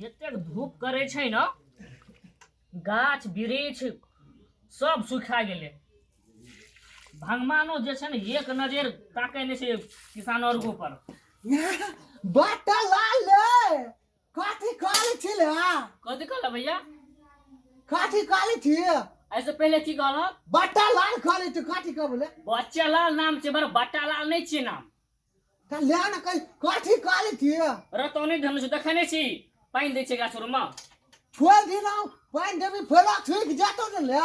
जतेक धूप करै छै ने, गाछ वृक्ष सब सुखा गेलै। भगवानो जे छै ने, एक नजर ताकै नहि छै किसान और ऊपर। बट्टा लाल रे, कथी कहले छी ले? कथी कहल भैया? कथी कहले छी? ऐसे पहले की कहल? बट्टा लाल कहले छी। कथी कहले? बच्चा लाल नाम छै, बड़ बट्टा लाल नहि छियै नाम। त ले न, कही कथी कहले छी? रतौनी धनु छै, देखै नहि छी, पानि दै छै गाछ मे। छोड़ दी ना, पानि देबी फेरा ठीक जेतो ने। ले,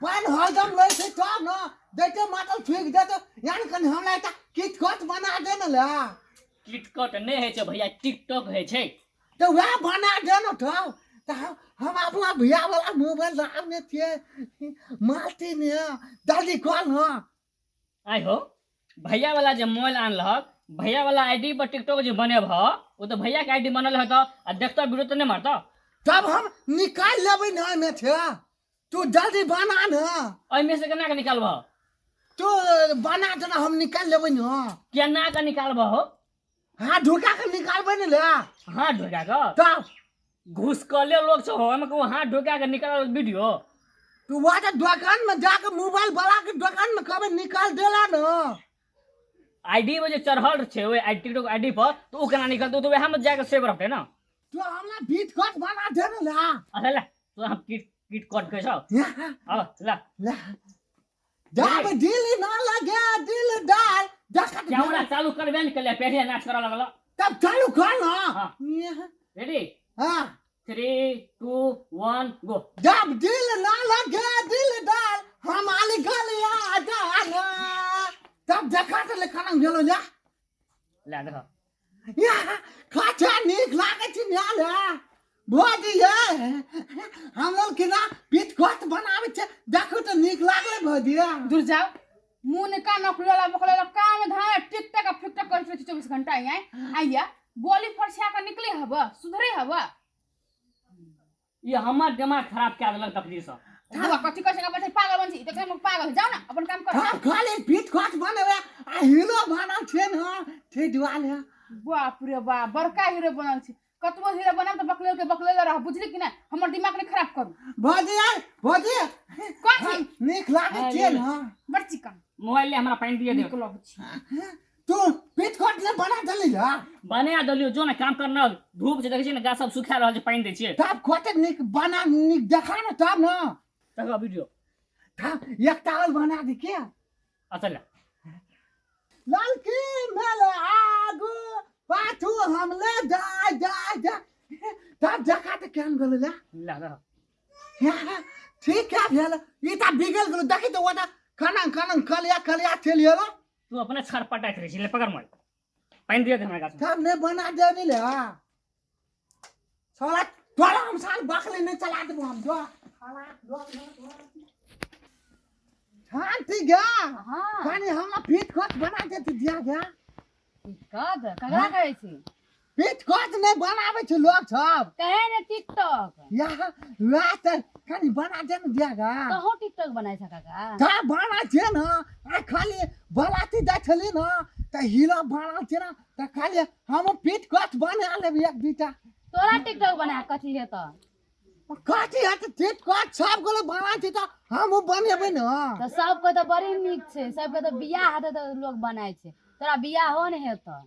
पानि हरदम लै छै तब ने, दैते मातल ठीक जेतो। यानी कनि हमरा एकटा किटकट बना दे ने ले। किटकट नहि होइ छै भैया, टिकटॉक होइ छै। तऽ वएह बना दे ने। तब तऽ हम अपना भैया वाला मोबाइल लाबने छियै, मारती ने, जल्दी कह ने। आइ हो, भैया वाला जे मोबाइल आनलहक, भैया वाला आईडी पर टिकटॉक जे बनेबह, ओ तऽ भैया के आईडी बनल हेतऽ आ देखतऽ वीडियो तऽ नहि मारतऽ? तब हम निकालि लेबै ने ओहिमे से, तू जल्दी बना ने। एहिमे से केना के निकालबह? तू बना दे ने, हम निकालि लेबै ने। केना के निकालबह हो? हाथ ढुका के निकालबै ने ले। हाथ ढुका के? तब घुसकले लोग छौ, ओहिमे कहू हाथ ढुका के निकालल वीडियो। तू वह तऽ दोकान में जाके मोबाइल वाला के दोकान में कहबै, निकाल देला ने। आईडी में जे चढ़ल छै ओहि आई टिकटॉक आईडी पर, तऽ ओ केना निकलतै? ओ तऽ वएह में जाके सेव रहतै ने। तू हमरा बीट कट बना दे ने ले। अच्छा ले, तू हम किट किट कट कहै छौ। आ ले। ले, जब दिल ना लगे दिल डाल देखत। कैमरा चालू करबे ने केलियै, पहिले नाच करऽ लगल। तब चालू कर ना। हाँ। रेडी? हाँ। 3, 2, 1, गो। जब दिल ना लगे दिल डाल हमारी गलिया जाना, तब देखा तो लेखा गेलो जा। ले देख। खाचा नीक लागै छै न्याल है भौजी ये। हम लोग केना पीठ कट बनाबै छै, देखू तऽ नीक लागलै भौजी। दूर जाओ, मुंह ने कान नकलेला बकलेला, काम धाम टिक टक आ फिक टक करैत रहै छै 24 घंटा। आइ आइया गोली फरछा के निकले हब, सुधरे हब। ई हमर दिमाग खराब कए देलक तकलीफ से। बुआ कथी करै छै बच्चा? पागल बन छी देखै में पागल। जाओ ना, अपन काम कर। हम खाली पीठ कट बनेबै आ हीरो बनल छै ने, ताहि दुआरे। बाप रे बाप, बड़का हीरो बनल छी। कतबो हीरो बनब तऽ बकलेल के बकलेल रह, बुझली कि नहि? हमर दिमाग नहि खराब करू। भौजी आइ भौजी। कथी? नीक लागै छै ने? बड़ चिकन। मोबाइल ले, हमरा पानि दिए दे। नीक लगै छै। तू पीठ कट ने बना देली हा? बना देलियो, जो ने काम करना। धूप छै, देखै छियै ने, गाछ सब सुखा रहल छै, पानि दै छियै। तब कते नीक बना, नीक देखा ने तब ने। तक वीडियो। तब एकटा और बना दे के। अच्छा ले। ललकी मेल आगू पाछू हम ले जाय जाय जाय, तब देखा तऽ केहन गेलै ले। ले ले। ठीक है भेल, ई तऽ बिगड़ गेलो। देखी तऽ, ओटा कनंग कनंग कलिया कलिया चलि गेलो। तू अपने छर पटाइत रहै छी। ले पकड़ मोबाइल, पानि दिए दे हमरा गाछ में। तब नहि बना देबी ले साला, तोरा हम साल बकले नहीं चला देबो हम। जो साला जो शांति गा। हाँ। कनी हमरा पीठ कट बना देती दिया गया। कद ककरा कहै छी? पीठ कट नहीं बनाबै छै लोग सब? कहे ने टिकटॉक। या वएह तऽ कनी बना दे ने दिया गा। कहो टिकटॉक बनाइ छ काका? का बना छै ने, आ खाली बलाती दै छली ने तऽ हीरो बनल छै ने, तऽ खाली हम पीठ कट बना लेब एक दूटा। तोरा टिकटॉक बना कथी हेतऽ? कथी हेतै? पीठ कट सब गोले बना छै तऽ हमहूँ बनेबै ने। तऽ सबके तऽ बड़ी नीक छै, सबके तऽ बियाह हेतै तऽ लोग बनाइ छै, तोरा बियाह हो ने हेतऽ।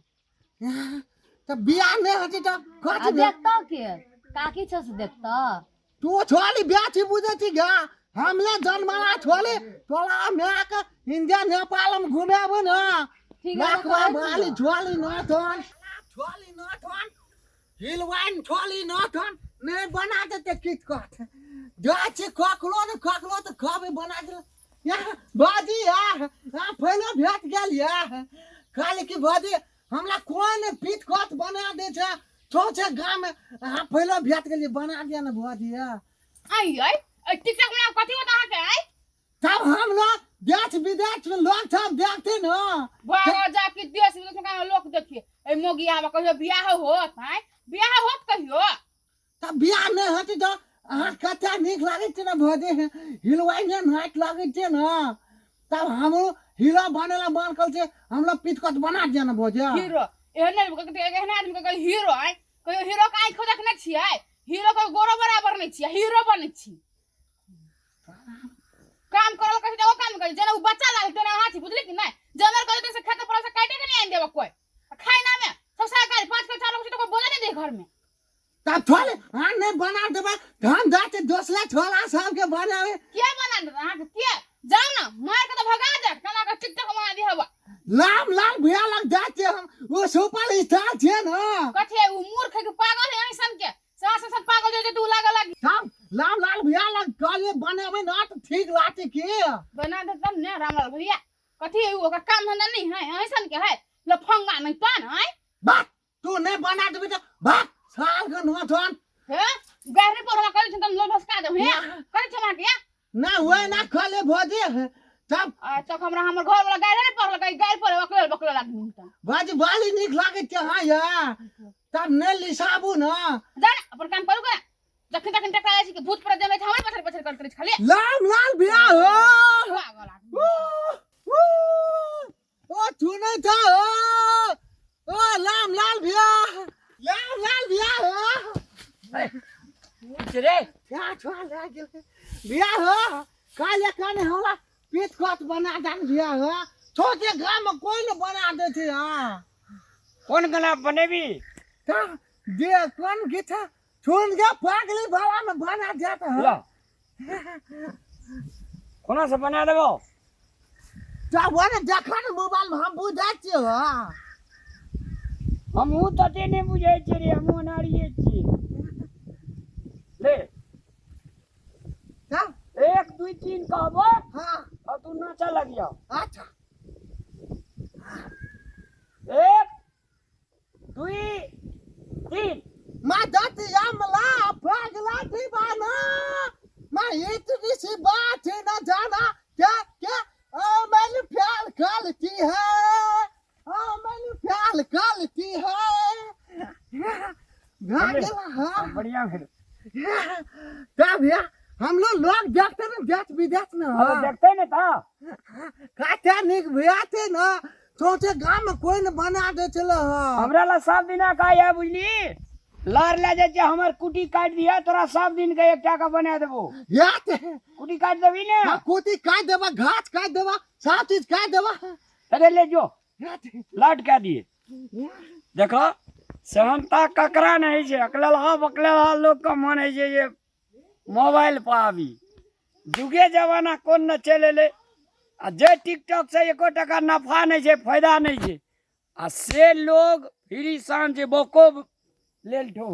तऽ बियाह नहि हेतै तऽ आ कथी भेल? देखतौ के? काकी छौ से देखतौ? तू छोली बेची बुझै छी गा, हमले जन्मला छोली तोरा मायके इंडिया नेपाल में घुमेबो ने। ठीक है, नाकवा कहै छियौ। वाली छोली न थन, छोली न थन, हिलवाइन छोली न थन, नहीं बना देते किट कट जा छी ककरो ने ककरो तऽ कहबै बना दे। यहाँ बाजी या यहाँ फैलो भेट गेल या खाली कि बाजी हमरा कोन पीठ कट बना दे छै छौ गाम में अहाँ फैलो भेट गेलियै, बना दिया ने भौजी या। आई आई आई टिकटॉक बना कथी होता अहाँके आई? तब हम लोग देश विदेश में लोग सब देखते न। भागो जा कि देश विदेश में कहाँ लोग देखिए। ए मोगी आबा, कहियो बियाह होत? आय बियाह होत कहियो? तब बियाह नहि होतै तऽ अहाँ कते नीक लागै छै ने भौजी, हिलवाइ ने नाक लागै छै ने, तब हमरो हीरो बने ला मन करै छै, हमरा पीठ कट बना दिया ने भौजी। हीरो एहने एहने आदमी के कहियो हीरो आय, कहियो हीरो के देखने छियै? हीरो के गोरो बराबर नहीं छियै, हीरो बनै छी। काम करल कहै छै, ओ काम करै जेना उ बच्चा लागल तेना अहाँ छी, बुझली कि नहि? जनर करै से खेत पर से काटे के नहीं आनि देब कोई। आ खाइ ना में सबसे गाड़ी 5 के 4 लोग छै तो कोई बोले नहीं दे घर में। तब छोले हाँ नहीं बना देबा हम जाते दोसला छोला सबके बनावे। किया बना देब अहाँके? किया जाउ ना, मार के तो भगा दे, केना के टिकटॉक बना दी हवा। लाम लाल भैया लग जाते हम, वो सुपर स्टार छे ना। कथी है उ मूर्ख है कि पागल है? ऐसन के सास सन पागल जे तू लागल लागी। हम लाम लाल भैया लग कहलिए बनावे ना तो ठीक लाते के बना दे तब ने रामलाल भैया। कथी है उ, ओकर काम धंधा नहीं है, ऐसन के है लफंगा नहीं तन है। बात तू नहीं बना देबे तो बात साल के नौजवान हे गहरी पर हमरा कहै छै तम लोल भसका देब। हे कहै छै हमरा के ना हुए ना खले भोजे तब आ तक हमरा हमर घर वाला गाड़ी नहीं पड़ल, गाड़ी पर बकले बकले लागनी त बाजी बाली निक लागे छै। हां या तब ने लिसाबू ना। जा ना अपन काम करू के जखन तखन टकरा जाइ छै कि भूत पर जमै छै, हमरे पछड़ पछड़ करैत रहै छै खाली। लाम लाल बियाह हो। पागल आदमी। ओ चुनै छ ओ ओ लाम लाल बियाह, लाम लाल बियाह हो। रे क्या छुआ लाग गेल बियाह हो। काले काने हमरा पेट कट बना दान बियाह हो। छोटे गांव में कोई न बना दे थे। हां कोन गाना बनेबी? ता दे कोन गीत छुन के पागली बाला में बना देत है। ला कोना से बना देबो? ता वने देखा न मोबाइल में हम बुझै छियै। हां हमहूँ तते नहि बुझै छियै रे, हमहूँ अनाड़िये छियै। ले ता 1 2 3 कहबो। हां आ तू नाचा लगियो। अच्छा 1 2 3। माँ दत यमला पागला दीवाना, माँ इतनी सी बात न जाना क्या क्या ओ मैंने प्यार करती है, ओ मैंने प्यार करती है। हाँ बढ़िया भेल। तब या हम लोग लोग देखते ना देश विदेश में। हाँ देखते ना था काटे निक भैया थे ना, सोचे गांव में कोई न बना दे चलो। हमरा ला सब दिना का है बुझली, लार ले जाय छै हमर कुटी काटि दिया, तोरा सब दिन के एकटा के बना देबो। या ते कुटी काटि देबी ने? हाँ, कुटी काटि देबा, घास काटि देबा, सब चीज काटि देबा। अरे ले जो लाट के दिए। देखो सहनता ककरा नहीं छै, अकलहा बकलहा लोग के मन है छै जे मोबाइल पर आबी। जुगे जमाना कोन न चलि एलै, आ जे टिकटॉक से एको टका नफा नहीं छै, फायदा नहीं छै, आ से लोग फ्री शान छै, बको लेल ठो।